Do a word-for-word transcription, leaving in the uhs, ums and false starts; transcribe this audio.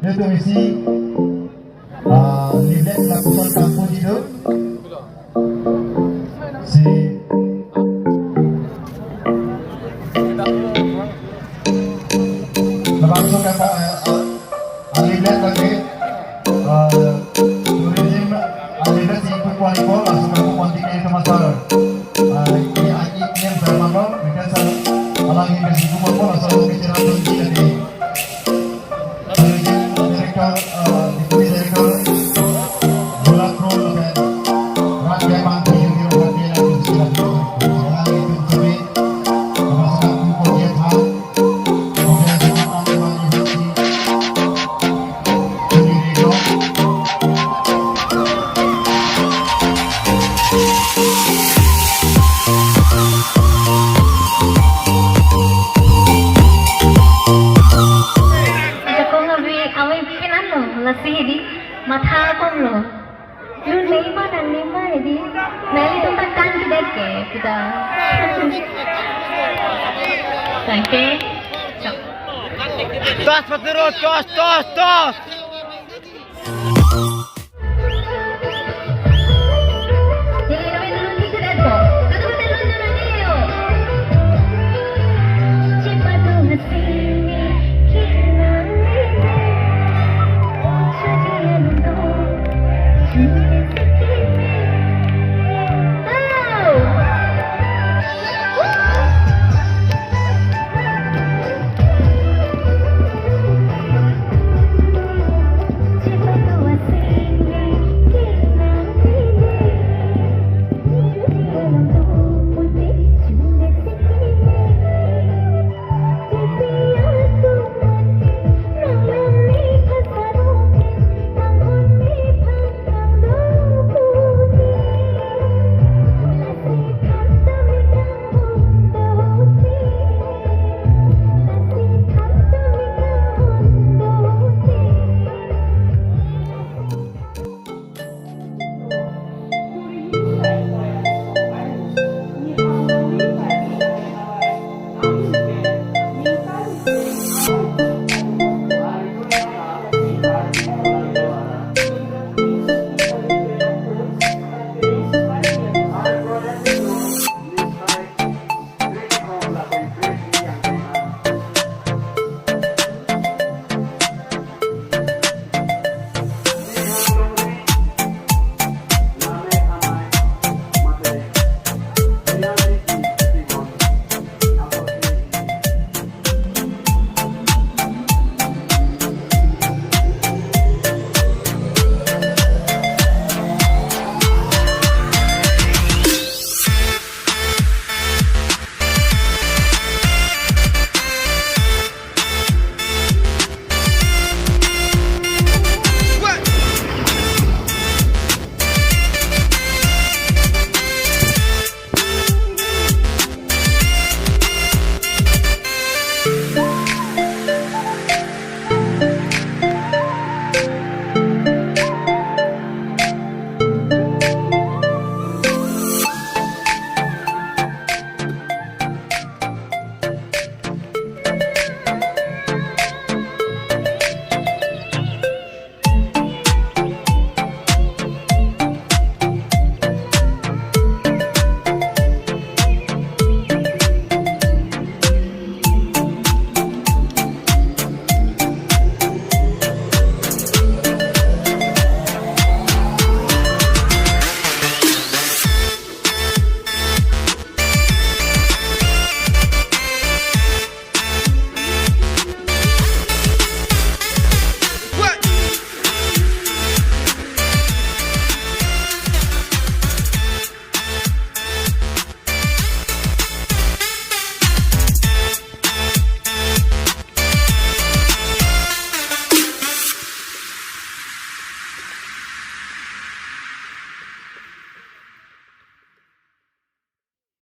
Netum isi, ah, leaflet lapuson kapu di do. Si labangso kata, eh, ah, leaflet lake, ah, tourism, ah, leaflet si ipu kuali ko, langsung kapu kuali ke itu masal. Ah, ini, ah, ini yang saya maklum, mungkin saya alang ini si ipu kuali ko, langsung ke cerah tu di tadi. Managing Director, eh, Deputy Director, Golang Kro lapen rat kemang tujuh kilo kaki yang sudah dilakukan. Sekarang itu kami, termasuk Ibu Kodia Tha, kemudian teman-teman universiti, Juni Rego. Ajakong ave, ave bikin ano, lasi hidi, matha komlo. Lu neima dan neima hidi, neli tuh kan kan tidak ke, kita. Thank you. Chok. Tos, Patiro, tos, tos, tos.